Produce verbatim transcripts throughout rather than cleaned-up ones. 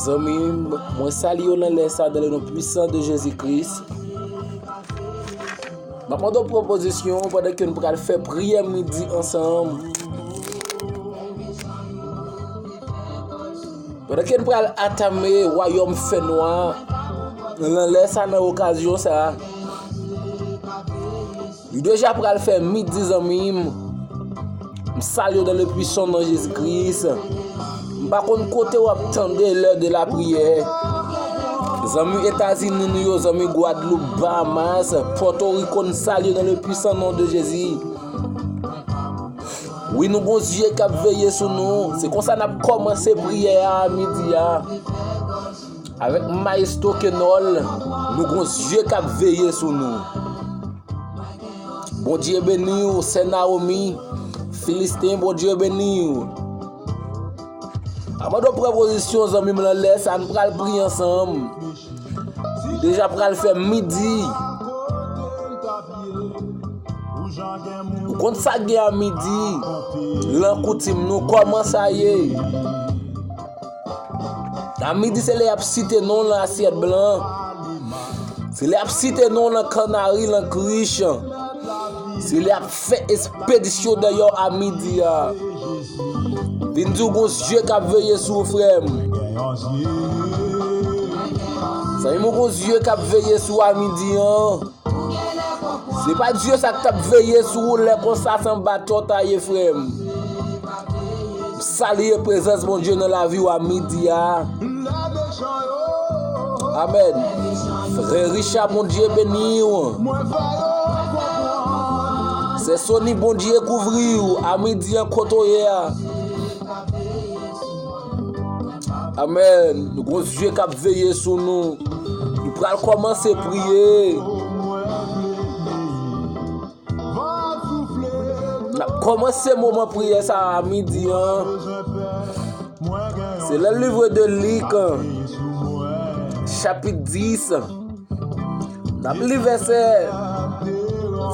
Zanmi m, mwen salye w nan lè sa a, dans le nom puissant de Jésus-Christ. M ap mande w pran pozisyon w pandan ke n pral fè priyè midi ansanm. Pandan ke n pral atame wayòm fènwa nan lè sa a, nan okazyon sa a. Nou deja pral fè midi, zanmi m. M salye w dans le puissant nom de Jésus-Christ. M pa konn kote w ap tande l'heure de la prière. Zanmi Etazini nou yo, zanmi Gwadloup, Bahamas, Pòtoriko, n salye w dans le puissant nom de Jésus. Wi, nou gon zye k ap veye sou nou. Se konsa n ap kòmanse priyè a midi a. Avèk Maestro Kenol, nou gon zye k ap veye sou nou. Bondye beni w, sè Naomi, Filisten, Bondye beni w. Avan de pran pozisyon, zanmi m, nan lè sa a, n pral priye ansanm. Li deja pral fè midi. Ou konn sa k gen a midi, lan koutim nou, kòman sa ye? A midi, se lè y ap site non w lan asyèt blan. Se lè y ap site non w lan kannari, lan krich. Se lè y ap fè espedisyon dèyè w a midi a. Vin di w gon zye k ap veye sou ou, frè m. Zanmi m, ou gon zye k ap veye sou ou a midi an. Se pa Dye sa k t ap veye sou ou lè konsa, se anba tè w ta ye, frè m. M salye prezans Bondye nan lavi w a midi a. Amèn. Frè Richard, Bondye beni w. Sè Sony, Bondye kouvri w a midi an kote w ye a. Amèn. Nou gon zye k ap veye sou nou. Nou pral kòmanse priye. N ap kòmanse moman priyè sa a midi an. Se le livre de Lik, chapit dis. N ap li vèsè,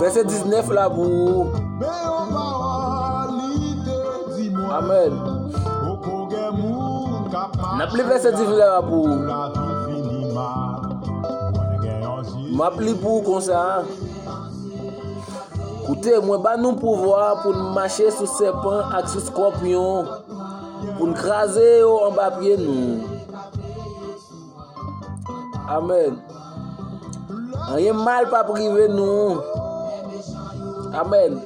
vèsè diznèf la pou ou. Amèn. N ap li vèsè diznèf la pou ou. M ap li pou ou konsa. Koute, mwen ba nou pouvwa pou n mache sou sèpan ak sou skòpyon, pou n kraze yo anba pye nou. Amèn. Anyen mal p ap rive nou. Amèn.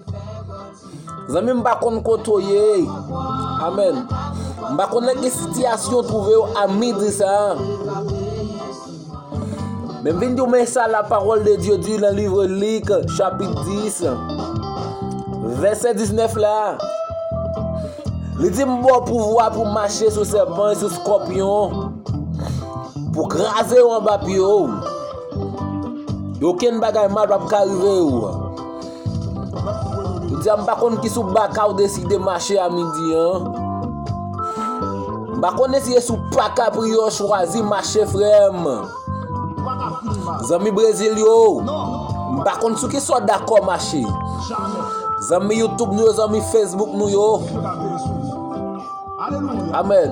Zanmi m, m pa konn kote w ye. Amèn. M pa konn nan ki sitiyasyon w twouve w a midi sa a. Men m vin di w, men sa la parole de Dieu dit nan liv Lik, chapit dis, vèsè diznèf la. Li di, m ba w pouvwa pou mache sou sèpan e sou skòpyon, pou kraze yo anba pye w. E okenn bagay mal p ap ka rive w. Jodi a, m pa konn ki sou baka w deside mache a midi an. M pa konnen si se sou paka priye w chwazi mache, frè m. Zanmi Brezil yo, m pa konn sou ki sa w dakò mache. Zanmi YouTube nou yo, zanmi Facebook nou yo. Amèn.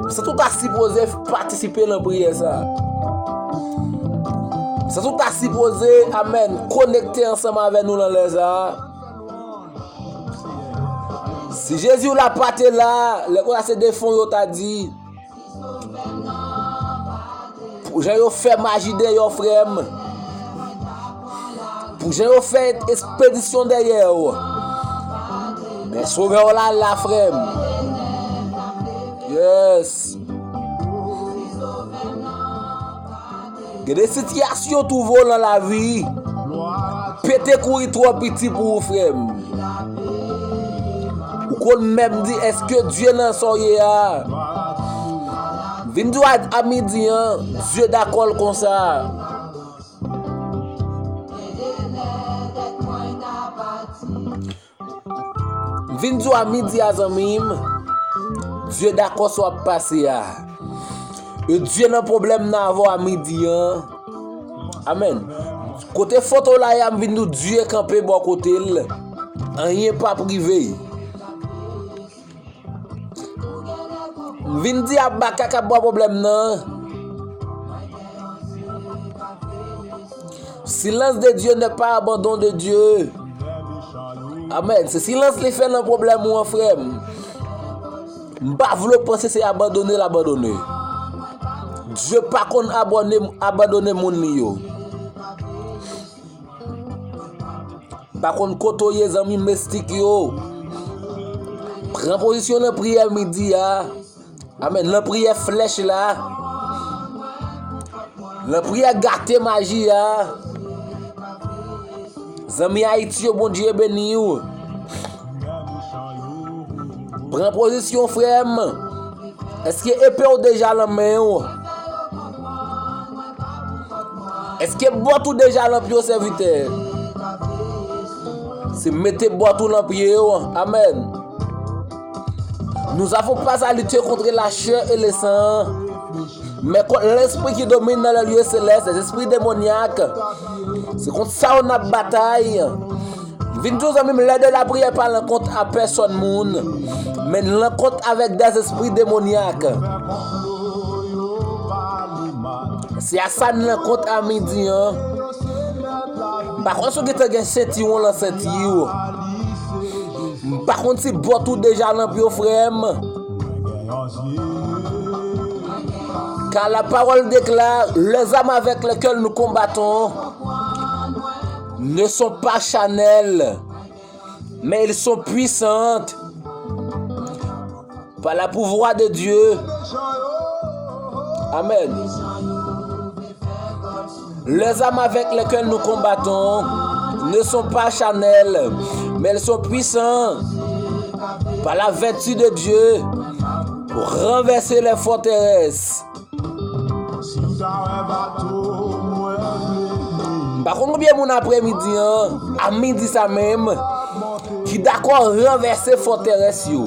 M santi w ta sipoze patisipe nan priyè sa a. M santi w ta sipoze, amèn, konekte ansanm avè nou nan lè sa a. Si Jezi w la pa te la, lè konsa se defon yo ta di. Pou jan yo fè maji dèyè w, frè m. Pou jan yo fè espedisyon dèyè w. Men Sovè w la la, frè m. Yes. Gen de sitiyasyon w twouve w lan lavi. Pete kouri twò piti pou ou, frè m. Ou konn menm di, èske Dye nan sa w ye a? Vin di w a, a midi an, Dye dakò l konsa. M vin di w a midi a, zanmi m, Dye dakò sa w ap pase a. E Dye nan pwoblèm nan avè w a midi an. Amèn. M Kote foto la ye a, m vin di w Dye kanpe bò kote l. Anyen p ap rive. M vin di a Baka k ap ba w pwoblèm nan. Silence de Dieu n'est pas abandon de Dieu. Amèn. Se silans li fè nan pwoblèm ou an, frè m. M pa vle w panse se abandone l abandone. Dye pa konn abòne, abandone moun li yo. Pa konn kote w ye, zanmi mistik yo. Pran pozisyon nan priyè midi a. Amèn. Nan priyè flèch la. Nan priyè gate maji a. Zanmi Ayiti yo, Bondye beni w. Pran pozisyon, frè m. Èske epe w deja nan men w? Èske bòt ou deja nan pye w, sèvitè? Se mete bòt ou nan pye w. Amèn. Nous avons pas à lutter contre la chair et le sang, mais contre l'esprit qui domine dans les lieux célestes, les esprits démoniaques. Se kont sa yo n ap batay. Vin di w, zanmi m, lè de lapriyè pa lankont a pèsòn moun, men lankont avèk dèzespri demonyak. Se a sa n lankont a midi an. M pa konn si w gentan gen sentiwon lan senti w. M pa konn si bòt ou deja nan pye w, frè m. Car la parole déclare, les armes avec lesquelles nous combattons ne sont pas charnelles, mais elles sont puissantes par la pouvoir de Dieu. Amen. Les armes avec lesquelles nous combattons ne sont pas charnelles, mais elles sont puissantes par la vertu de Dieu pour renverser les forteresses. M pa konn konbyen moun aprè midi an, a midi sa menm, ki dakò ranvèse fòterès yo.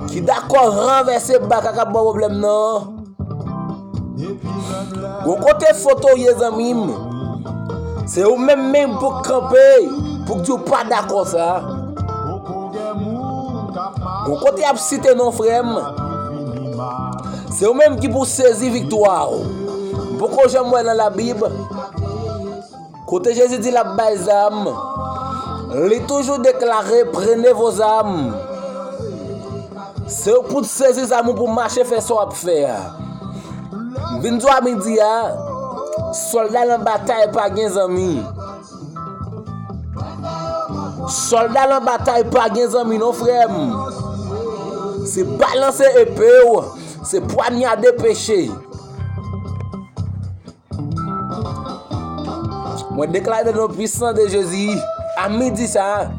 Ki dakò ranvèse baka k ap ba w pwoblèm nan. Gon kote foto w ye, zanmi m. Se ou menm menm pou k kanpe, pou k di w pa dakò sa. Gon kote y ap site non frè m. Se ou menm ki pou sezi viktwa w. M poko janm wè nan Labib kote Jezi di l ap bay zam. Li toujou deklare, prenez vos armes. Se ou pou t sezi zam ou pou mache fè sa w ap fè a. M vin di w a midi a, sòlda nan batay pa gen zanmi. Sòlda nan batay pa gen zanmi non, frè m. Se balanse epe w, se pwanyade peche. Mwen deklare dans le nom puissant de Jésus, a midi sa a,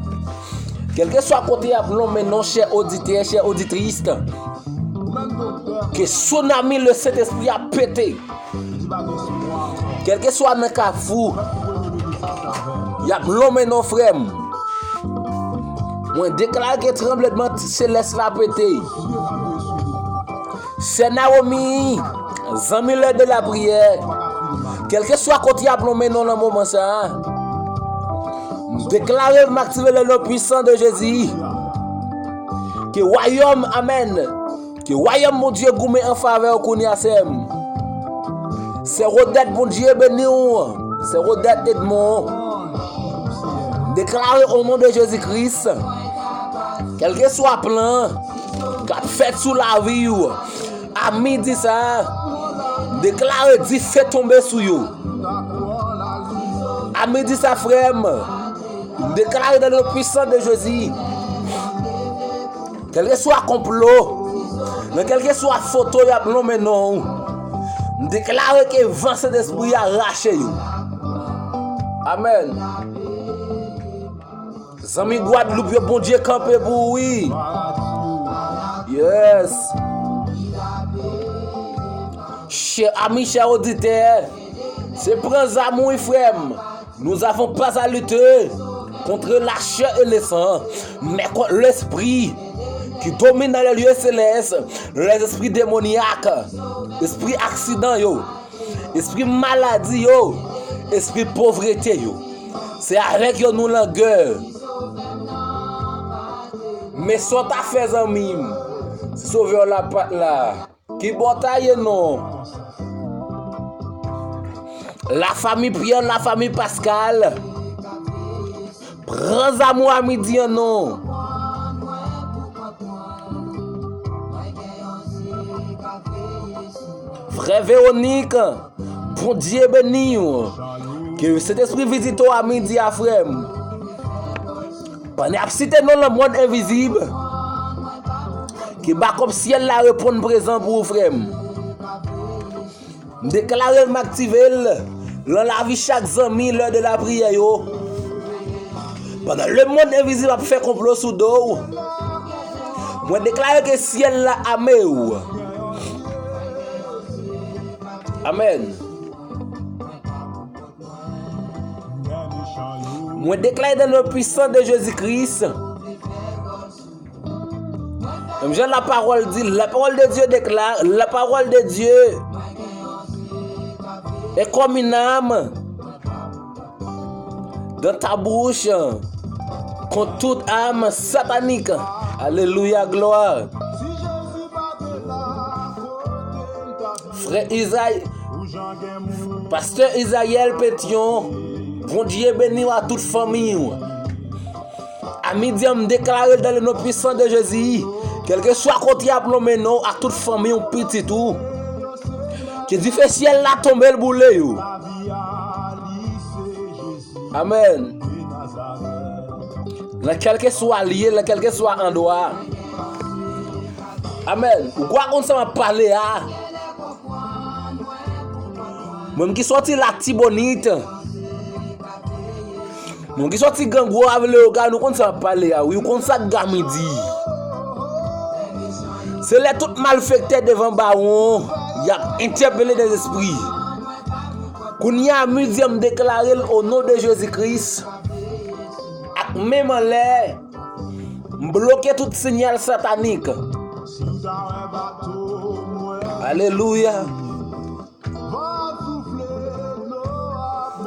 kèlkeswa kote y ap lonmen non, chè oditè, chè oditris, ke tsunami le Sentespri a pete. Kèlkeswa nan kafou y ap lonmen non, frè m. Mwen deklare ke tranbleman selès la pete. Sè Nawomi, zanmi lè de lapriyè, kèlkeswa kote y ap lonmen non nan moman sa a, m deklare, m aktive le non pwisan de Jezi, ke wayòm, amèn, ke wayòm Bondye goumen an favè w kounye a, sè m. Sè Rodèt, Bondye beni w. Sè Rodèt Edmond, deklare o non de Jezi Kris, kèlkeswa plan k ap fèt sou lavi w, a midi sa a, deklare dife tonbe sou yo. A midi sa, frè m, deklare dans le nom puissant de Jésus. Kèlkeswa konplo, nan kèlkeswa foto y ap lonmen non w, m deklare ke van Sentespri a rache yo. Amèn. Zanmi Gwadloup yo, Bondye kanpe pou ou, wi. Yes. Chè ami, chè oditè, se pran zam, wi, frè m. Nous avons pas à lutter contre la chair et le sang, mais contre l'esprit qui domine dans les lieux célestes, les esprits démoniaques, espri aksidan yo, Espri maladi yo, espri povrete yo. Se avèk yo nou langè. Men sa w ta fè, zanmi m, si Sovè w la pa t la, ki bò w ta ye non? Lafanmi Pyè, lafanmi Paskal, pran zam ou a midi an non. Frè Vewonik, Bondye beni w. Ke Sentespri vizite w a midi a, frè m. Pandan y ap site non nan mond envizib, ke bakòp syèl la reponn prezan pou ou, frè m. M deklare l, m aktive l nan lavi chak zanmi lè de lapriyè yo. Pandan lemonn envizib ap fè konplo sou do w, mwen deklare ke syèl la ame w. Amèn. Mwen deklare dans le puissant de Jésus-Christ. Menm jan la parole dit, la parole de Dieu déclare, la parole de Dieu est comme une arme dans ta bouche contre toute arme satanique. Alelouya, glwa. Frè Izay, Pastè Izayèl Petyon, Bondye beni w a tout fanmi w. A midi an, m deklare l dans le nom puissant de Jésus, kèlkeswa kote y ap lonmen non w ak tout fanmi w, pitit ou, ke dife syèl la tonbe l boule yo. Amèn. Nan kèlkeswa lye, nan kèlkeswa andwa. Amèn. Ou kwa konn sa m ap pale a? Mwen ki sòti Latibonit. Mwen ki sòti Gran Gwo avle Oga, nou konn sa m ap pale a, wi, ou konn sa k Gami di. Se lè tout malfektè devan bawon, y ap entèpele dèzespri. Kounye a, midi an, m deklare l o non de Jezi Kris. Ak men m anlè, m bloke tout sinyal satanik. Alelouya.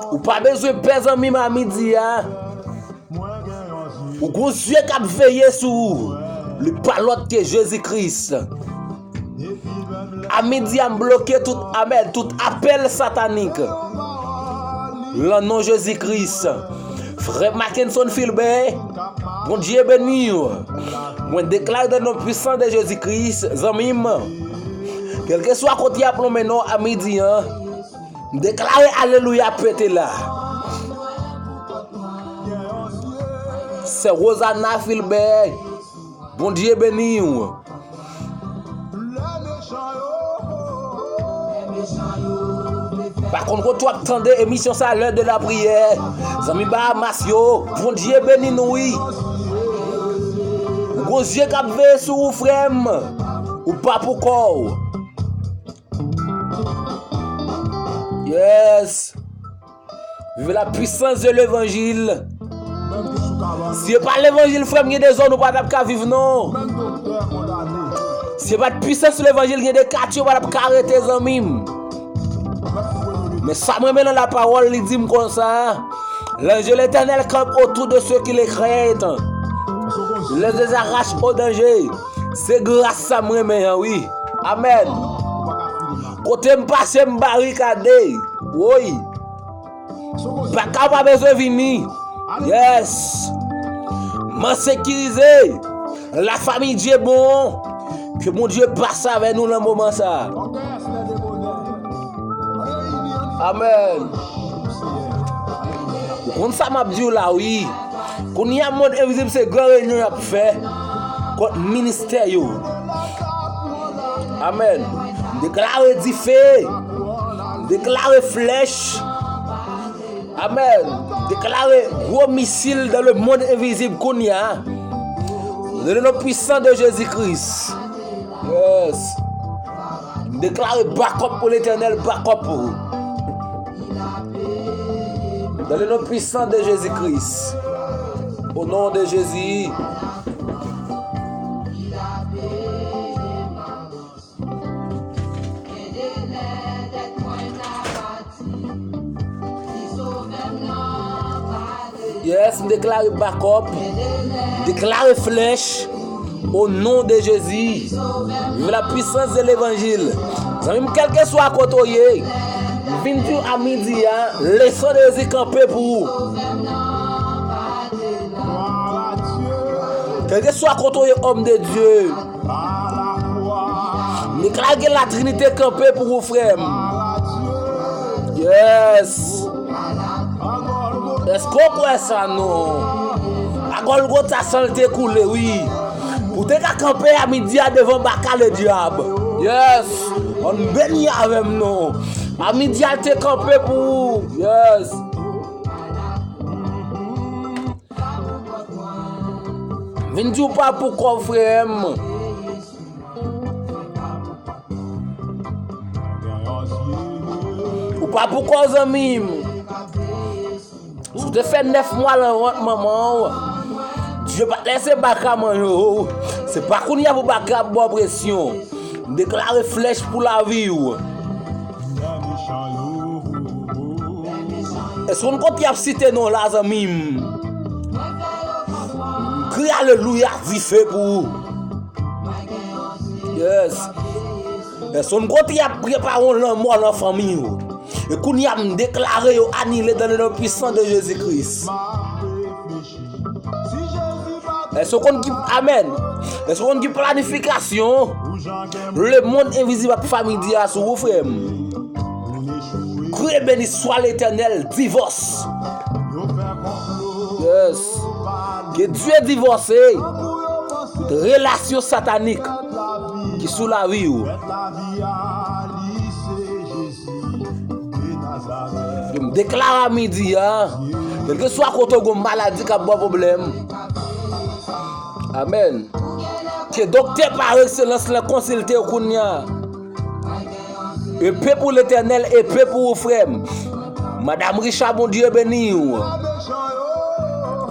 Ou pa bezwen pè, zanmi m, a midi a. Ou gon zye k ap veye sou ou. Li pa lòt ke Jezi Kris. A midi a, m bloke tout, amèn, tout apèl satanik. Lan non Jezi Kris. Frè Mackenson Filbert, Bondye beni w. Mwen deklare dans le nom puissant de Jésus-Christ, zanmi m. Kèlkeswa kote y ap lonmen non a midi an, m deklare alelouya pete la. Sè Rosana Filbert, Bondye beni w. Pa konn kote w ap tande emisyon sa, L'heure de la prière. Zanmi Bahamas yo, Bondye beni nou, wi. Ou gon zye k ap veye sou ou, frè m. Ou pa pou kò w. Yes. Vive la puissance de l'évangile. Si e pa levanjil, frè m, gen de zòn ou pa t ap ka viv non. Si e pa t pisans levanjil, gen de katye ou pa t ap ka rete, zanmi m. Men sa m renmen nan lapawòl, li di m konsa, l'ange de l'Éternel campe autour de ceux qui le craignent, les arrache au danger. Se gras sa m renmen an, wi. Amèn. Kote m pase, m barikade. Woy. Baka pa bezwen vini. Yes. M an sekirize. Lafanmi Dye bon. Ke Bondye pase avè nou nan moman sa. Amèn. Ou konn sa m ap di w la, wi. Kounye a, mond envizib se gran reyinyon y ap fè kont ministè yo. Amèn. M deklare dife. M deklare flèch. Amèn. M deklare gwo misil dans le monde invisible kounye a. Dans le nom puissant de Jésus-Christ. Yes. M deklare bakòp pou Letènèl, bakòp pou ou. Dans le nom puissant de Jésus-Christ. Au nom de Jésus. Gen de lè tèt mwen ta ba Yes, m deklare bakòp. M deklare flèch. Au nom de Jésus. Vive la puissance de l'évangile. Zanmi m, kèlkeswa kote w ye, m vin di w a midi a, leson de Jezi kanpe pou ou. Kèlkeswa kote w ye, homme de Dieu. M deklare la Trinité kanpe pou ou, frè m. Yes. Èske w kwè sa, non? A Gòlgota, san l te koule, wi. Pou te ka kanpe a midi a devan baka ledyab. Yes. Ann beni avè m, non. A midi a l te kanpe pou ou. Yes. Vin di w pa pou kò w, frè m. Ou pa pou kò w, zanmi m. Si w te fè nèf mwa nan vant manman w, Dye pa t lèse baka manje w. Se pa kounye a pou baka ap ba w presyon. M deklare flèch pou lavi w. Èske w konn kote y ap site non la, zanmi m? Kriye alelouya, dife pou ou. Yes. Èske w konn kote y ap prepare yon lanmò nan fanmi w? E kounye a, m deklare yo anile dans le nom puissant de Jésus-Christ. Èske w konn ki, amèn. Èske w konn ki planifikasyon lemonn envizib ap fè a midi a sou ou, frè m? Kriye beni swa Letènèl, divòs. Yes. Ke Dye divòse relasyon satanik ki sou lavi w. M deklare a midi a, kèlkeswa kote w gen maladi k ap ba w pwoblèm. Amèn. Ke doktè par excellence lan konsilte w kounye a. Epe pou Letènèl, epe pou ou, frè m. Madanm Richard, Bondye beni w.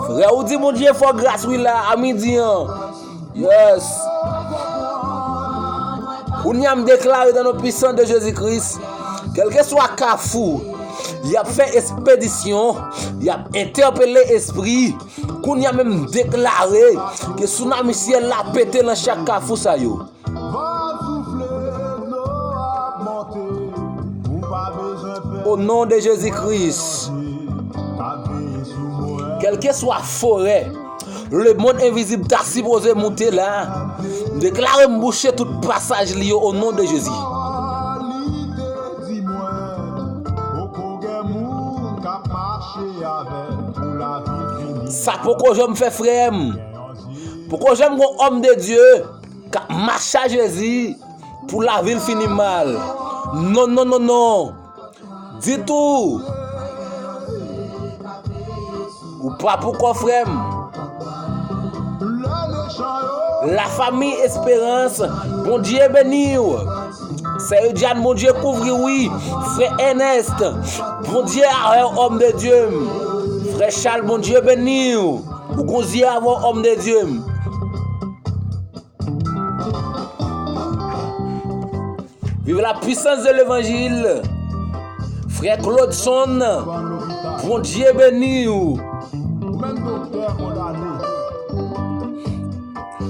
Frè, ou di Bondye fè w gras, wi, la, a midi an. Yes. Kounye a, m deklare dans le nom puissant de Jésus-Christ, kèlkeswa kafou, y ap fè espedisyon, y ap entèpele espri. Kounye a menm, m deklare ke sounami syèl la pete nan chak kafou sa yo. O non de Jezi Kris, kèlkeswa forè lemonn envizib ta sipoze moute la, m deklare m bouche tout pasaj li yo o non de Jezi. Sa poko janm fè, frè m. Poko janm gon òm de Dye k ap mache a Jezi pou lavi l fini mal. Non, non, non, non. Ditou. Ou pa pou kò, frè m. La Famille Espérance, Bondye beni w. Sè Eudiane, Bondye kouvri w, wi. Frè Ernest, Bondye avè w, òm de Dye m. Frè Charles, Bondye beni w. Ou gon zye avè w, òm de Dye m. Vive la puissance de l'évangile. Frè Claudson, Bondye beni w.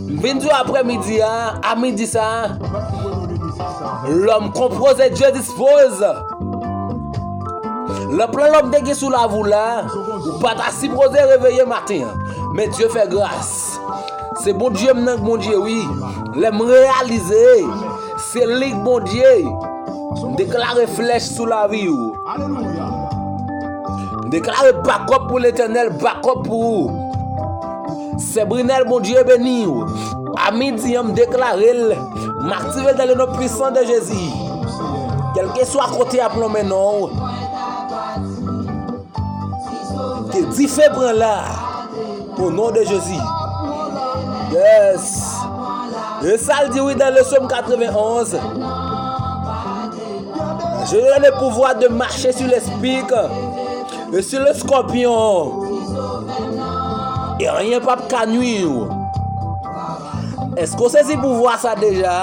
M vin di w aprèmidi a, a midi sa, l'homme qu'on pose, Dieu dispose. Lan plan lòm te gen sou lavi w la, ou pa ta sipoze reveye maten an. Men Dye fè gras. Se Bondye m nan k Bondye, wi. Lè m reyalize, se li k Bondye. M deklare flèch sou lavi w. M deklare bakòp pou Letènèl, bakòp pou ou. Sè Brinèl, Bondye beni w. A midi an, m deklare l, m aktive l dans le nom puissant de Jésus. Kèlkeswa kote y ap lonmen non w, ke dife pran la. O non de Jezi. Yes. E sa l di, wi, dans le psaume quatre-vingt-onze. Je donne le pouvoir de marcher sur les pics et sur le scorpion. E anyen p ap ka nwi w. Èske w sezi pouvwa sa deja?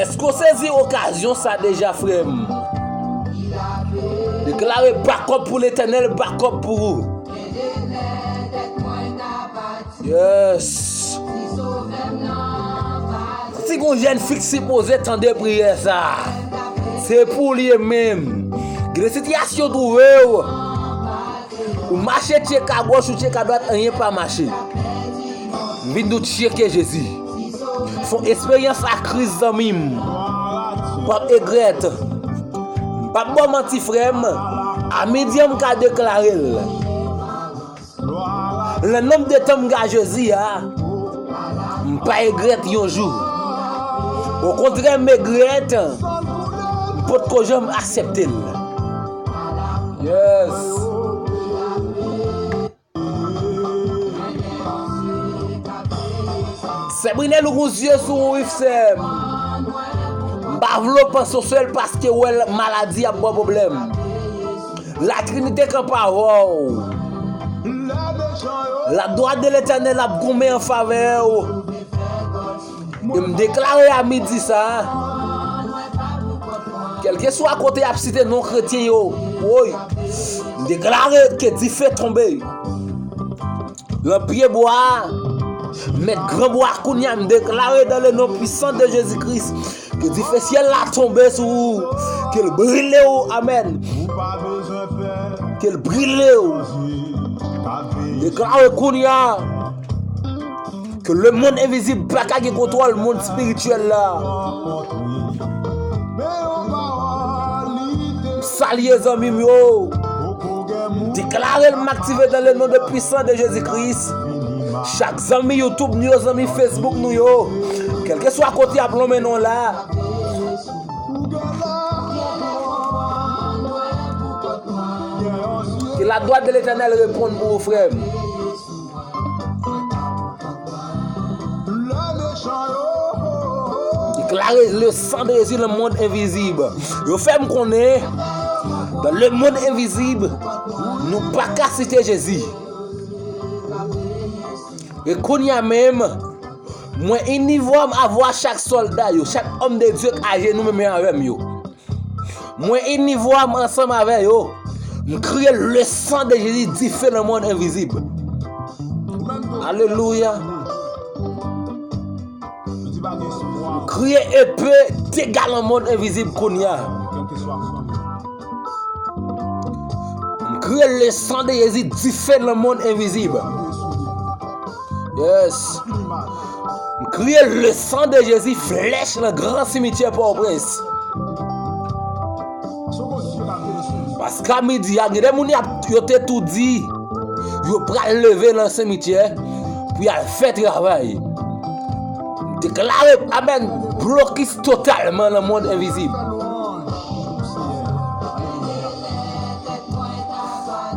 Èske w sezi okazyon sa deja, frè m? Deklare bakòp pou Letènèl, bakòp pou ou. Yes. Si gon jèn fi k sipoze tande priyè sa, se pou li menm. Gen de sitiyasyon w twouve w, ou mache tchek a gòch, ou tchek a dwat, anyen pa mache. M vin di w tcheke Jezi. Fè yon esperyans ak Kris, zanmi m. W ap egrèt. M p ap ba w manti, frè m. A midi an, m ka deklare l. Le nonb de tan m gen Jezi a, m pa egrèt yon jou. Okontrè, m egrèt, m potko janm aksepte l. Yes. Sè Brinel, ou gon zye sou ou, wi, sè m. M pa vle w panse w sèl paske w wè maladi ap ba w pwoblèm. Latrinite kanpe avè w. La droite de Letènèl ap goumen an favè w. E m deklare a midi sa, kèlkeswa kote y ap site non kretyen yo, woy, m deklare ke dife tonbe nan pye bwa a, mèt gran bwa a. Kounye a, m deklare dans le nom puissant de Jésus-Christ, ke dife syèl la tonbe sou ou, ke l brile w, amèn, ke l brile w. Deklare kounye a ke lemonn envizib pa ka gen kontwòl mond espirityèl la. M salye zanmi m yo. M deklare l, m aktive dans le nom de puissant de Jésus-Christ. Chak zanmi YouTube nou yo, zanmi Facebook nou yo, kèlkeswa kote y ap lonmen non la, ke la droite de Letènèl reponn pou ou, frè m. Deklare le sang de Jésus nan mond envizib. Yo fè m konnen, dans le monde invisible, nou pa ka site Jezi. E kounye a menm, mwen inivòm avwa chak sòlda yo, chak òm de Dye k ajenou menm avè m yo. Mwen inivòm ansanm avè yo. M kriye le sang de Jésus, dife nan mond envizib. Alelouya. M kriye epe dega nan mond envizib kounye a. M kriye le sang de Jésus, dife nan mond envizib. Yes. M kriye le sang de Jésus, flèch nan gran simityè Pòtoprens. Paske a midi a, gen de moun y ap, yo te tou di, yo pral leve nan simityè pou y al fè travay. M deklare, amèn, blokis totalman nan mond envizib.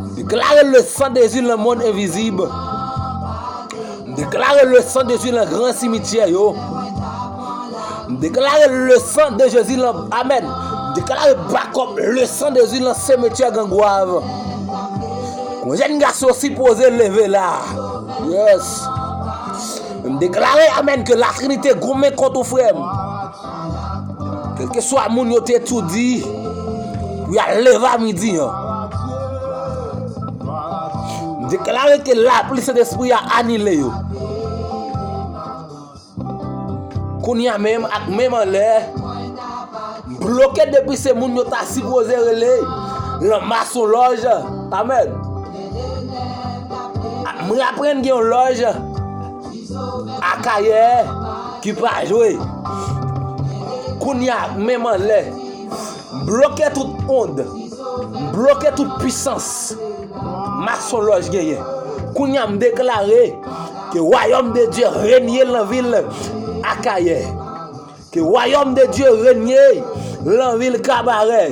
M deklare le sang de Jezi nan mond envizib. M deklare le sang de Jezi nan gran simityè yo. M deklare le sang de Jezi nan, amèn. M deklare bakòp le sang de Jezi nan simityè Gangwav. Yon jèn gason sipoze leve la. Yes. M deklare, amèn, ke Latrinite goumen kont ou, frè m. Kèlkeswa moun yo te tou di pou y al leve a midi an, m deklare ke lapli Sentespri a anile yo. Kounye a menm, ak men m anlè, m bloke depi se moun yo ta sipoze rele lan mason lòj. Amèn. M aprann gen yon lòj Akayè ki pa jwe. Kounye a, men m anlè. M bloke tout ond. M bloke tout pisans masonlòj genyen. Kounye a, m deklare ke wayòm de Dye renye nan vil Akayè. Ke wayòm de Dye renye nan vil Kabarè.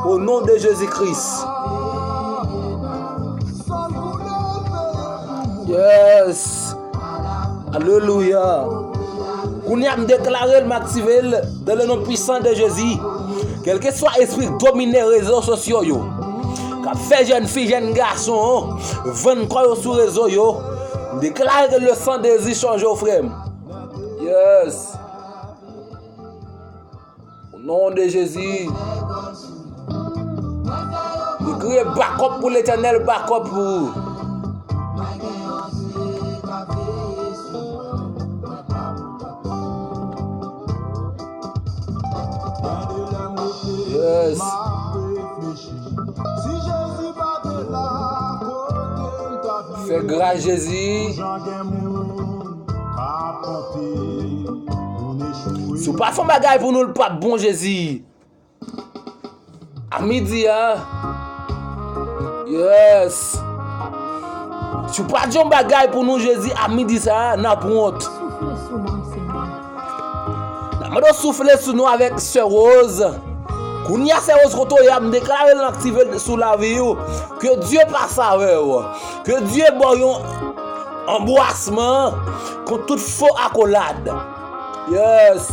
O non de Jezi Kris. Yes. Alelouya. Kounye a, m deklare l, m aktive l dans le nom puissant de Jésus. Kèlkeswa espri k domine rezo sosyo yo, k ap fè jèn fi, jèn gason vann kò yo sou rezo yo, m deklare ke le sang de Jésus chanje w, frè m. Yes. O non de Jezi. Kriye bakòp pou Letènèl, bakòp pou ou. Yes. Fè gras, Jezi. Si w pa fè yon bagay pou nou, l p ap bon, Jezi. A midi a. Yes. Si w pa di yon bagay pou nou, Jezi, a midi sa a, n ap wont. Soufle sou mwen, Senyè. N ap mande w soufle sou nou avèk Sè Rose. Kounye a, Sè Rose, kote w ye a, m deklare l, aktive l sou lavi w. Ke Dye pase avè w. Ke Dye ba w yon anbrasman kont tout fo akolad. Yes.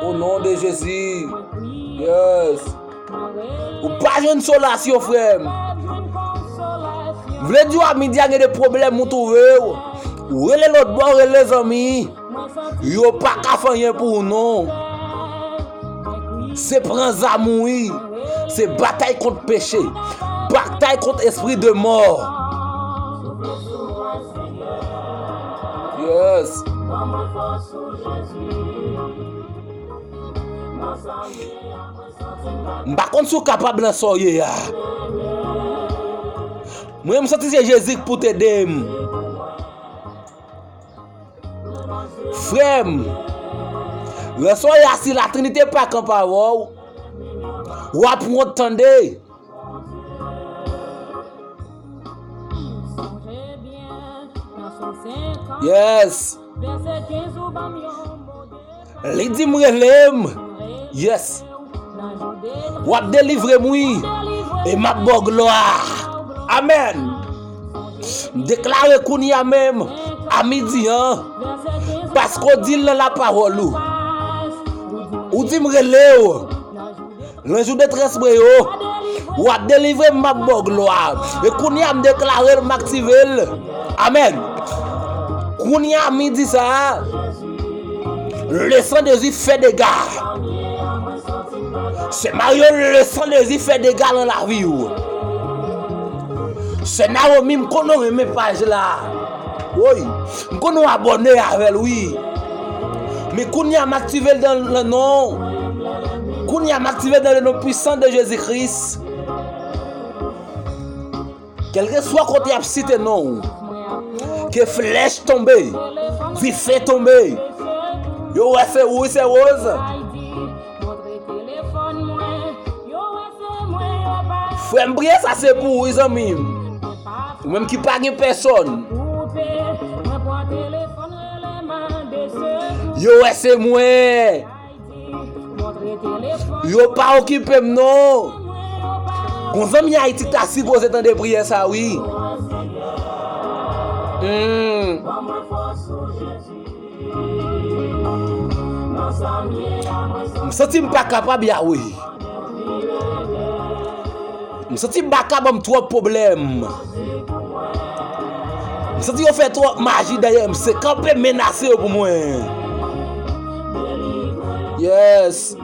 O non de Jezi. Yes. Ou pa jwenn solasyon, frè m. M vle di w a midi a gen de pwoblèm ou twouve w. Ou rele lòt bò, ou rele zanmi. Yo pa ka fè anyen pou ou non. Se pran zam ou wi. Se batay kont peche. Batay kont espri de mò. Yes. M pa konn si w kapab nan sa w ye a. Mwen, m santi se Jezi k pou t ede m. Frè m, lè sa w ye a, si Latrinite pa kanpe avè w, w ap wont tande. Yes. Li di m rele m. Yes. W ap delivre m wi. E m ap ba w glwa. Amèn. M deklare kounye a menm, a midi an, paske w di l nan lapawòl ou. Ou di m rele w. Nan jou detrès mwen yo, w ap delivre m, m ap ba w glwa. E kounye a m deklare l, m aktive l. Amèn. Kounye a midi sa a, le sang de Jésus fè dega. Sè Mario, le sang de Jésus fè dega nan lavi w. Sè Naomi, m konnen w renmen paj la. Woy, m konnen w abòne avè l wi. Men kounye a m aktive l nan, nan non. Kounye a m aktive l nan le non pwisan de Jezi Kris. Kèlkeswa kote y ap site non w, ke flèch tonbe, dife tonbe. Yo wè se ou wi, Sè Rose. Frè m, priyè sa se pou ou wi, zanmi m. Ou menm ki pa gen pèsòn. Yo wè se mwen. Yo pa okipe m non. Gon zanmi Ayiti ki ta sipoze tande priyè sa wi. Hmm. M santi m pa kapab, Yawe. M santi m pa ka ban m twòp pwoblèm. M santi yo fè twòp maji dèyè m. Se kanpe menase yo pou mwen. Yes.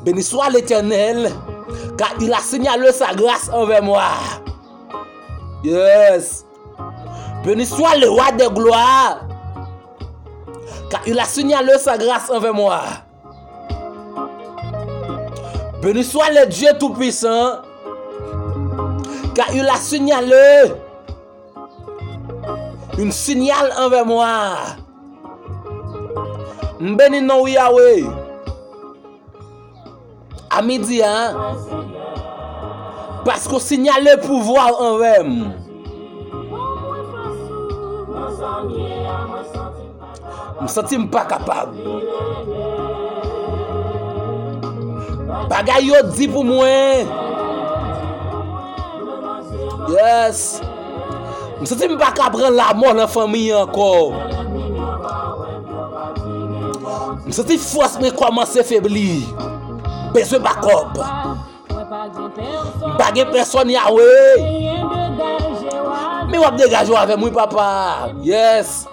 Béni soit l'Éternel, car il a signalé sa grâce envers moi. Yes. Béni soit le roi des gloires, car il a signalé sa grâce envers moi. Béni soit le Dieu tout-puissant, car il a signalé un signal envers moi. M beni non w, Yawe. A midi a, paske w sinyale pouvwa w anvè m. M santi m pa kapab. Bagay yo di pou mwen. Yes. M santi m pa ka pran lamò nan fanmi an ankò. M santi fòs mwen kòmanse febli. Bezwen bakòp. M pa gen pèsòn, Yawe. Men w ap degaje w avè m, wi, papa. Yes.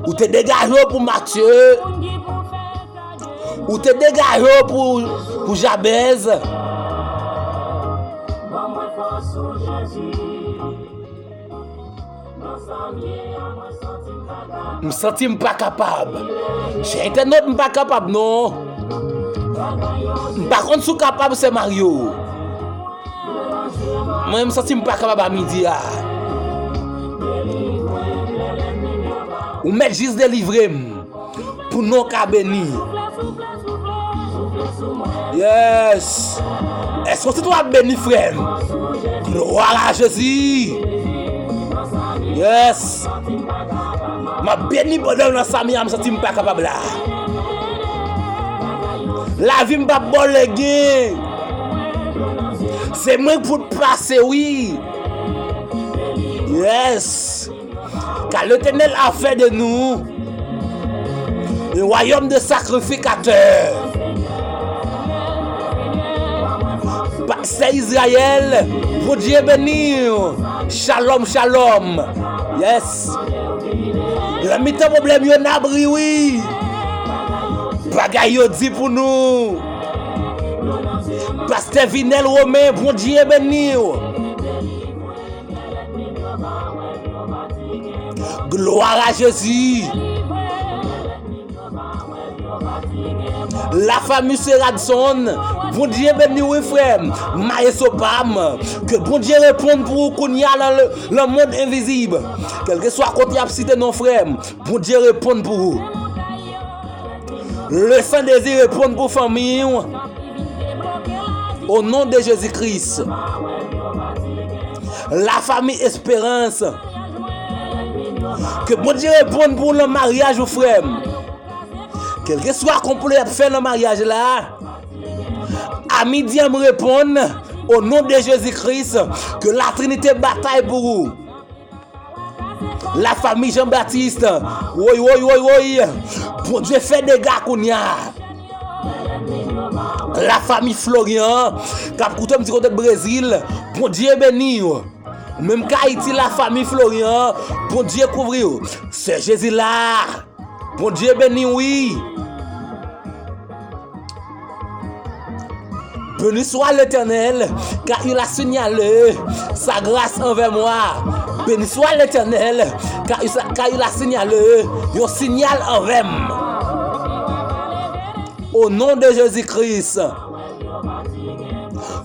Ou te degaje w pou Matye. Ou te degaje w pou, pou Jabèz. M santi m pa kapab. Chè entènot, m pa kapab, non. M pa konn si w kapab, sè Mario. Mwen, m santi m pa kapab a midi a. Ou mèt jis delivre m. Pou non ka beni. Yes. Èske w santi w ap beni, frè m? Gloire à Jésus. Yes. M ap beni pandan nan Samia, m santi m pa kapab la. Lavi m p ap bò legen. Se mwen k pou pase, wi. Yes. Car l'Éternel a fait de nous un royaume de sacrificateurs. Pastè Izrayèl, Bondye beni w. Shalom, shalom. Yes. Nan mitan pwoblèm yo, n a bri, wi. Bagay yo di pou nou. Pastè Vinel Romain, Bondye beni w. Gloire à Jésus. La famille Seradson, Bondye beni w, wi, frè m. Maestro pa m, ke Bondye reponn pou ou kounye a nan le, le monde invisible. Kèlkeswa kote y ap site non frè m, Bondye reponn pou ou. Le Saint Désir reponn pou fanmi w. O non de Jezi Kris. La famille Espérance. Ke Bondye reponn pou w nan maryaj ou, frè m. Kèlkeswa konplo y ap fè nan maryaj la, a midi an m reponn, o non de Jezi Kris, ke la Trinite batay pou ou. La famille Jean-Baptiste. Woy, woy, woy, woy. Bondye fè dega kounye a. La famille Florian, k ap koute m ti kote Brezil, Bondye beni w. Ou menm k Ayiti, la famille Florian, Bondye kouvri w. Sè Jezi la. Bondye beni w, wi. Béni soit l'Éternel, car il a signalé sa grâce envers moi. Béni soit l'Éternel, car il, car il a signalé yon sinyal anvè m. O non de Jezi Kris.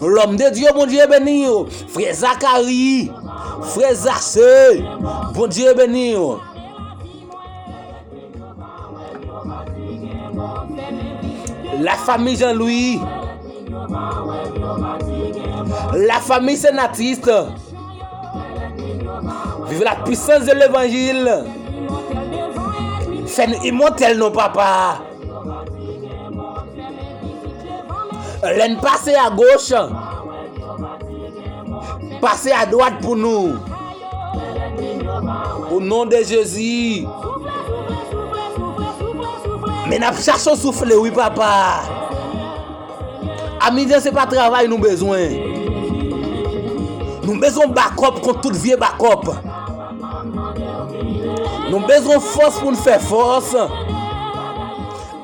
Lòm de Dye, Bondye beni w. Frè Zakari, frè Zase, Bondye beni w. La famille Jean-Louis. La famille Senatis. Vive la puissance de l'évangile. Fè nou imòtèl non, papa. Lè n pase agoch, pase adwat pou nou. O non de Jezi. Men n ap chache w soufle, wi, papa. A midi an, se pa travay nou bezwen. Nou bezwen bakòp kont tout vye bakòp. Nou bezwen fòs pou n fè fòs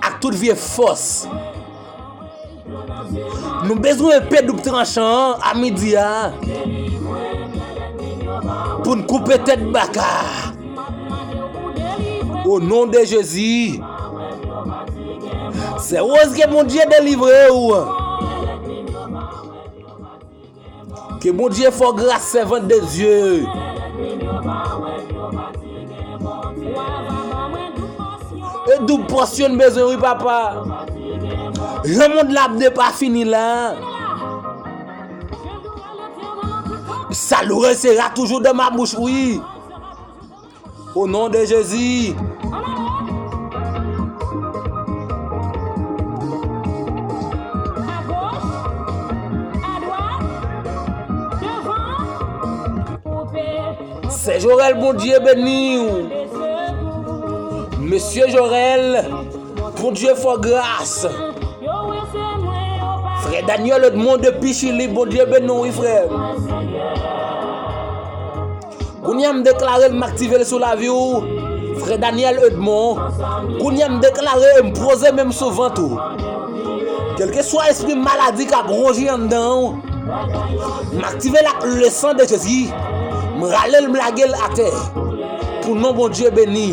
ak tout vye fòs. Nou bezwen epe doub tranchan an a midi a pou n koupe tèt baka. O non de Jezi. Sè Rose, ke Bondye delivre w. Ke Bondye fè w gras, sèvant de Dye. E doub pòsyon n bezwen, wi, papa. Jan mond la ap depafini la. Sa louange sera toujours dans ma bouche, wi. Au nom de Jésus. Sè Jorel, Bondye beni w. Mesye Jorel, Bondye fè w gras. Frè Daniel Edmond depi Chili, Bondye beni w, wi, frè. Kounye a m deklare l, m aktive l sou lavi w, frè Daniel Edmond. Kounye a m deklare e m poze men m sou vant ou. Kèlkeswa espri maladi k ap ronje anndan w, m aktive l ak le san de Jezi. M rale l, m lage l atè. Pou non Bondye beni.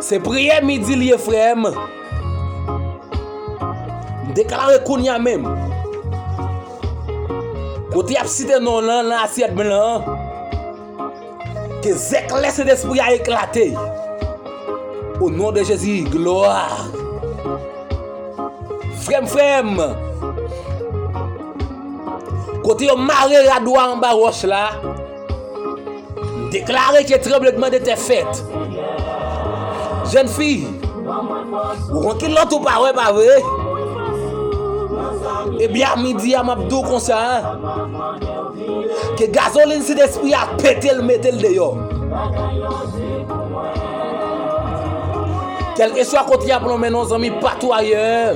Se priyè midi l ye, frè m. M deklare kounye a menm. Kote y ap site non w lan nan asyèt blan an, ke zèklè Sentespri a eklate. O non de Jezi, glwa. Frè m, frè m, kote yo mare rad ou a anba wòch la, m deklare ke tranblemanntè fèt. Jèn fi, ou konn kilòt ou pa wè, pa vre? Ebyen, a midi a, m ap di w konsa, ke gazolin Sentespri a pete l, mete l deyò. Kèlkeswa kote y ap lonmen non, zanmi, patou ayè.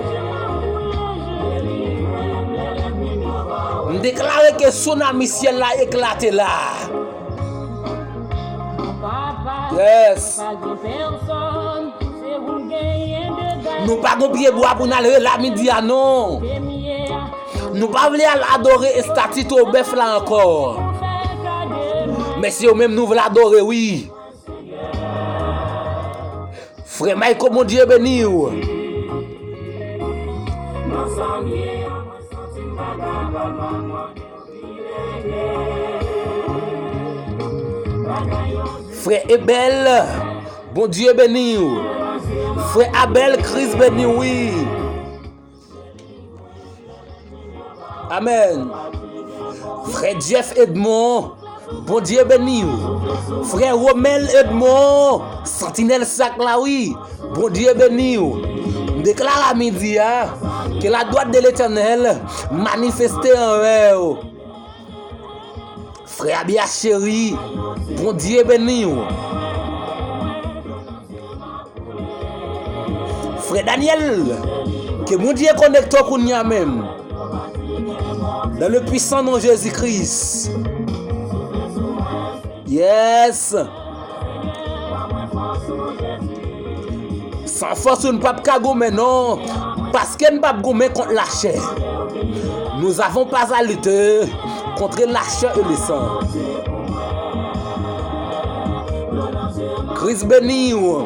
M deklare ke sounami syèl la eklate la. Yes. Nou pa gon pye bwa pou n al rele a midi a, non. Nou pa vle al adore estati twò bèf la ankò. Men se yo menm nou vle adore, wi. Frè Mayko, Bondye beni w. Frè Ebèl, Bondye beni w. Frè Abèl, Kris beni w, wi. Amèn. Frè Jeff Edmond, Bondye beni w. Frè Romel Edmond, santinèl sak la, wi. Bondye beni w. M deklare a midi a, ke la droite de l'Éternel manifeste anvè w. Frè Abia cheri, Bondye beni w. Frè Daniel, ke Bondye konekte w kounye a menm. Dans le puissant nom Jésus-Christ. Yes. San fòs ou n p ap ka goumen non, paske n p ap goumen kont lachè. Nous avons pas à lutter contre la chair et le sang. Kris beni w.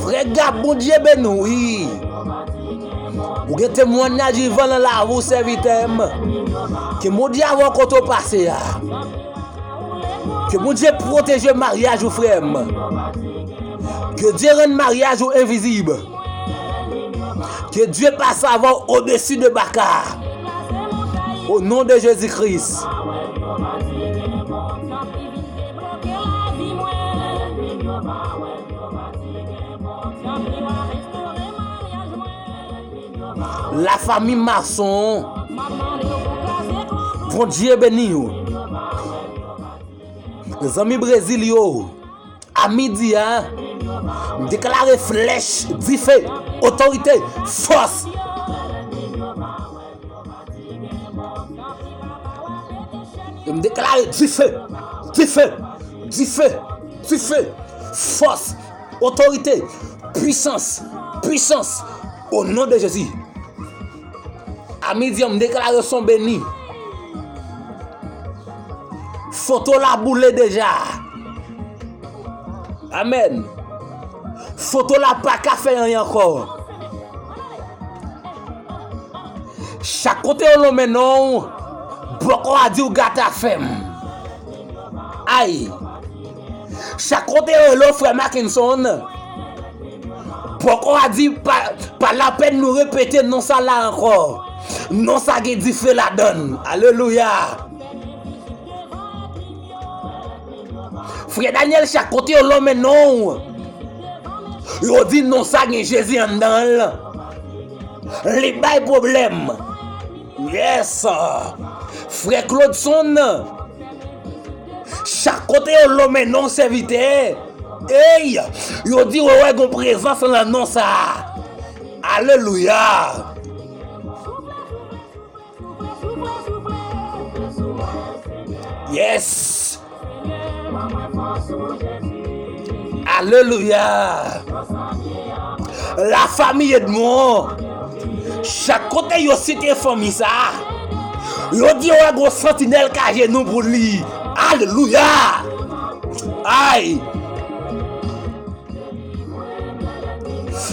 Frè Gab, Bondye beni w, wi. Ou gen temwanyaj vivan nan lavi w, sèvitè m. Ke Bondye avè w kote w pase a. Ke Bondye pwoteje maryaj ou, frè m. Ke Dye rann maryaj ou envizib. Ke Dye pase avè w odesi de baka. O non de Jezi Kris. Lafanmi Mason, Bondye beni w. Zanmi Brezil yo, a midi a, m deklare flèch, dife, otorite, fòs. E m deklare dife, dife, dife, dife, fòs, otorite, pwisans, pwisans, o non de Jezi. A midi an, m deklare son beni. Foto la boule deja. Amèn. Foto la pa ka fè anyen ankò. Chak kote yo lonmen non w, bòkò a di w gate afè m. Ay! Chak kote yo rele w frè Mackenson, bòkò a di pa, pa lapèn nou repete non sa la ankò. Non sa gen dife ladan l. Alelouya! Frè Daniel, chak kote yo lonmen non w, yo di non sa gen Jezi anndan l. Li bay pwoblèm. Yes. Frè Claudeson, chak kote yo lonmen non w, sèvitè, Ey, yo di yo wè gon prezans nan non sa a. Alelouya. Yes. Alelouya. Lafanmi Edmond. Chak kote yo site fanmi sa a, yo di yo wè gon santinèl k ajenou pou li. Alelouya. Ay.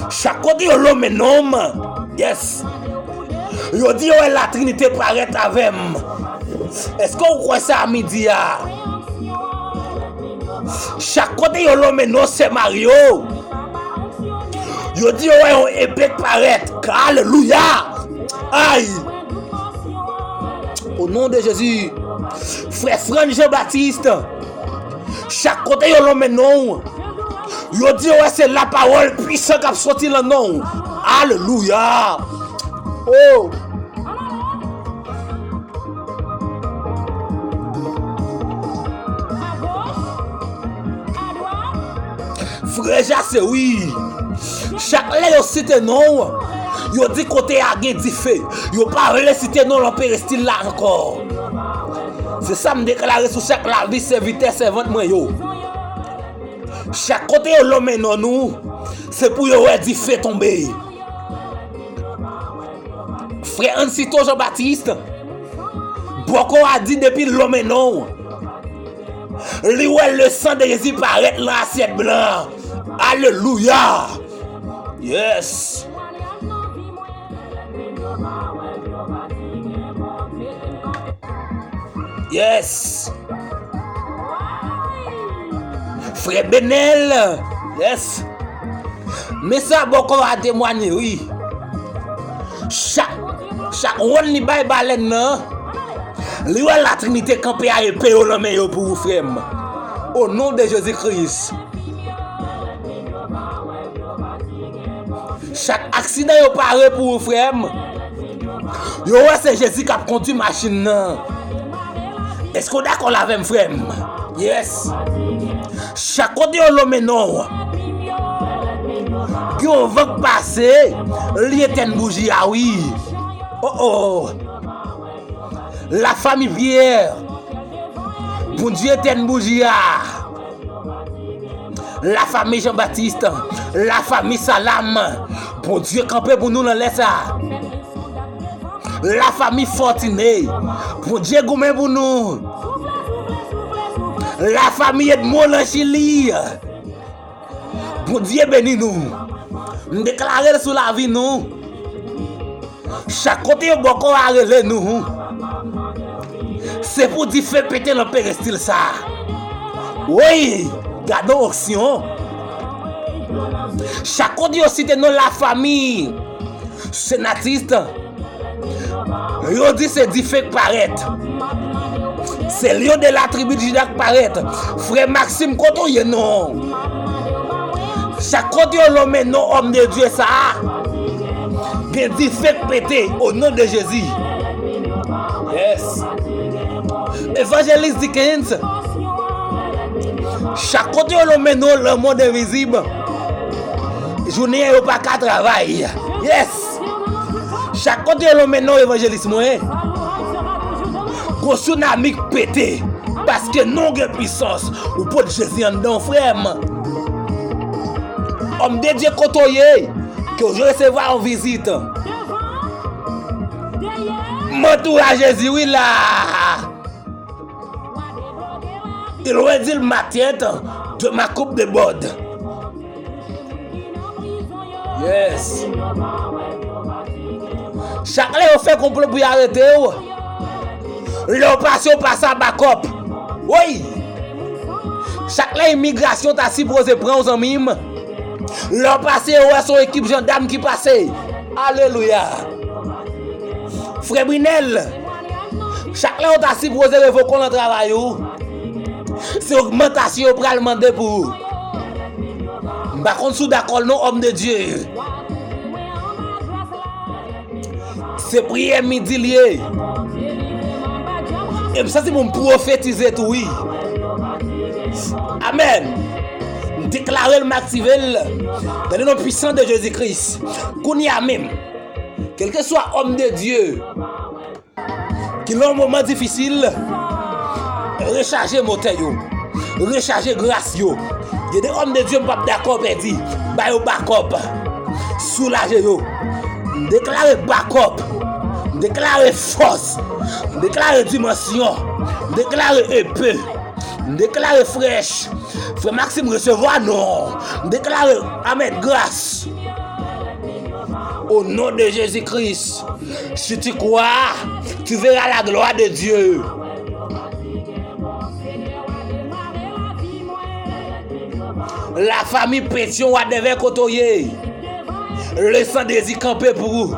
Chak kote yo lonmen non m, yes, yo di yo wè Latrinite parèt avè m. Èske w kwè sa a midi a? Chak kote yo lonmen non Sè Mario, yo di yo wè yon epe k parèt. Alelouya! Ay! O non de Jezi, frè Frantz Jean Baptiste, chak kote yo lonmen non w, yo di yo wè se lapawòl pwisan k ap soti lan non w. Alelouya! Oh! Frè Jase, wi. Chak lè yo site non w, yo di kote a gen dife. Yo pa vle site non w lan perestil la ankò. Se sa m deklare sou chak lavi sèvitè sèvant mwen yo. Chak kote yo lonmen non nou, se pou yo wè dife tonbe. Frè Ansito Jean Baptiste, bòkò a di depi l lonmen non w, li wè le sang de Jésus parèt lan asyèt blan an. Alelouya! Yes! Yes! Frè Benel, yes! Men sa bòkò a temwanye, wi. Chak, chak wonn li bay balèn nan, li wè Latrinite kanpe a epe yo lan men yo pou ou, frè m. O non de Jezi Kris. Chak aksidan yo pare pou ou, frè m. Yo wè se Jezi k ap kondui machin nan. Èske w dakò l avè m, frè m? Yes. Chak kote yo lonmen non w, gen yon van k pase, li etèn bouji a, wi. Oh, oh. Lafanmi Pierre, Bondye etèn bouji a. Lafanmi Jean Baptiste, lafanmi Salam, Bondye kanpe pou nou nan lè sa. Lafanmi Fortuné, Bondye goumen pou nou. Lafanmi Edmond lan Chili, Bondye beni nou. M deklare l sou lavi nou. Chak kote yo bòkò a rele nou, se pou dife pete lan perestil sa. Woy, gade yon onksyon. Chak kote yo site non lafanmi Senatis, yo di se dife k parèt. Se Lion de la tribi de Jida k parèt. Frè Maxime, kote w ye non? Chak kote yo lonmen non òm de Dye sa a, gen dife k pete o non de Jezi. Yes. Evanjelis Dickens, chak kote yo lonmen non le monde invisible, jounen an yo pa ka travay. Yes. Chak kote yo lonmen non evanjelis mwen, gon tsunami k pete. Paske non gen pwisans. Ou pot Jezi anndan w, frè m. Òm de Dye, kote w ye, ke w resevwa yon vizit. M antoure a Jezi, wi, la. Il redit le matin, de ma coupe de bòd. Yes. Chak lè yo fè konplo pou y arete w, lè w pase, w pase a bakòp. Woy! Chak lè imigrasyon ta sipoze pran w, zanmi m, lè w pase, yo wè se yon ekip jandam ki pase. Alelouya! Frè Brinèl, chak lè yo ta sipoze revoke w nan travay ou, se ogmantasyon yo pral mande pou ou. M pa konn si w dakò l non, òm de Dye. Se priyè midi l ye. E m santi pou m pwofetize tou, wi. Amèn. M Deklare l, m aktive l dans le nom puissant de Jésus-Christ. Kounye a menm, kèlkeswa òm de Dye ki nan yon moman difisil, rechaje motè yo, rechaje gras yo. Gen de òm de Dye m p ap dakò pèdi, ba yo bakòp, soulaje yo. M deklare bakòp, m deklare fòs, m deklare dimansyon, m deklare epe, m deklare frèch. Frè Maxime, resevwa non. M deklare amèn gras. Au nom de Jésus-Christ, si tu crois, tu verras la gloire de Dieu. La famille Pétion, whatever kote w ye, le sang Jésus kanpe pou ou.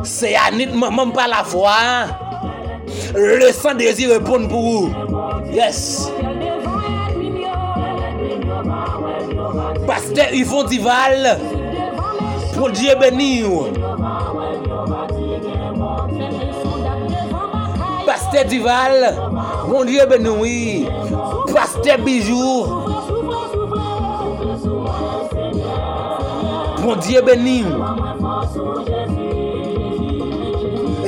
Se anit manman m pa lafwa. Le sang Jésus reponn pou ou. Yes. Pastè Yvon Dival, Bondye beni w. Pastè Dival, Bondye beni w, wi. Pastè Bijou, Bondye beni w.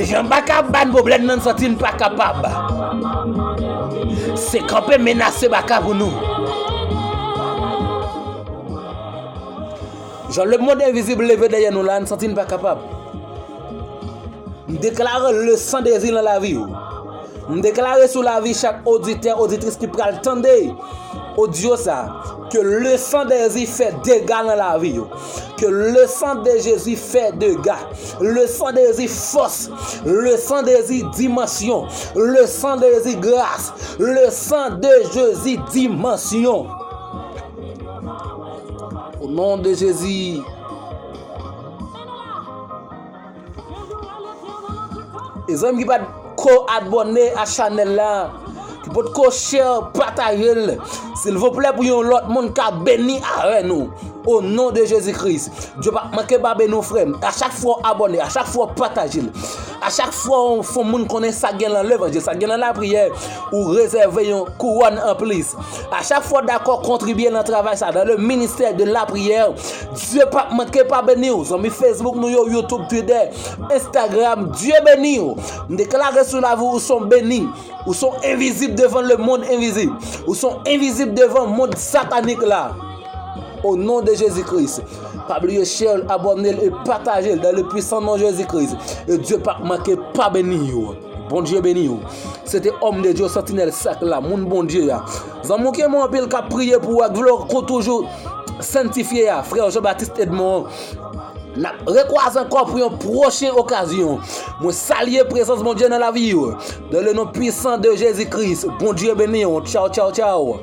Jan Baka ap ba n pwoblèm nan, n santi n pa kapab. Se kanpe menase Baka pou nou. Jan lemonn envizib leve dèyè nou la, n santi n pa kapab. M deklare le sang de Jezi nan lavi w. M deklare sou lavi chak oditè, oditris ki pral tande odyo sa, ke le sang de Jezi fè dega nan lavi yo. Que le sang de Jésus fait dégâts. Le sang de Jésus force. Le sang de Jésus dimension. Le sang de Jésus grâce. Le sang de Jésus dimension. Au nom de Jésus. E zanmi ki pa t ko abòne a chanèl la, ki potko share, pataje l, silvouplè, pou yon lòt moun ka beni avè nou. O non de Jezi Kris. Dye p ap manke pa beni w, frè m. A chak fwa w abòne, a chak fwa w pataje l, a chak fwa w fè moun konnen sa k gen nan levanjil, sa k gen nan lapriyè, ou rezève yon kouwòn anplis. A chak fwa w dakò kontribye nan travay sa, dans le ministère de la prière, Dye p ap manke pa beni w. Zanmi Facebook nou yo, YouTube, Twitter, Instagram, Dye beni w. M deklare sou lavi w, ou son beni. Ou son envizib devan lemonn envizib. Ou son envizib devan mond satanik la. O non de Jezi Kris. Pa bliye share l, abòne l e pataje l dans le puissant nom Jezi Kris. E Dye p ap manke pa beni w. Bondye beni w. Se te òm de Dye, santinèl sak la, moun Bondye a. Zanmi w ki renmen w anpil k ap priye pou w ak vle w kon toujou santifye a, frè Jean Baptiste Edmond. N ap rekwaze ankò pou yon pwochen okazyon. Mwen salye prezans Bondye nan lavi w. Dans le nom puissant de Jésus-Christ, Bondye beni w. Tchaw, tchaw, tchaw.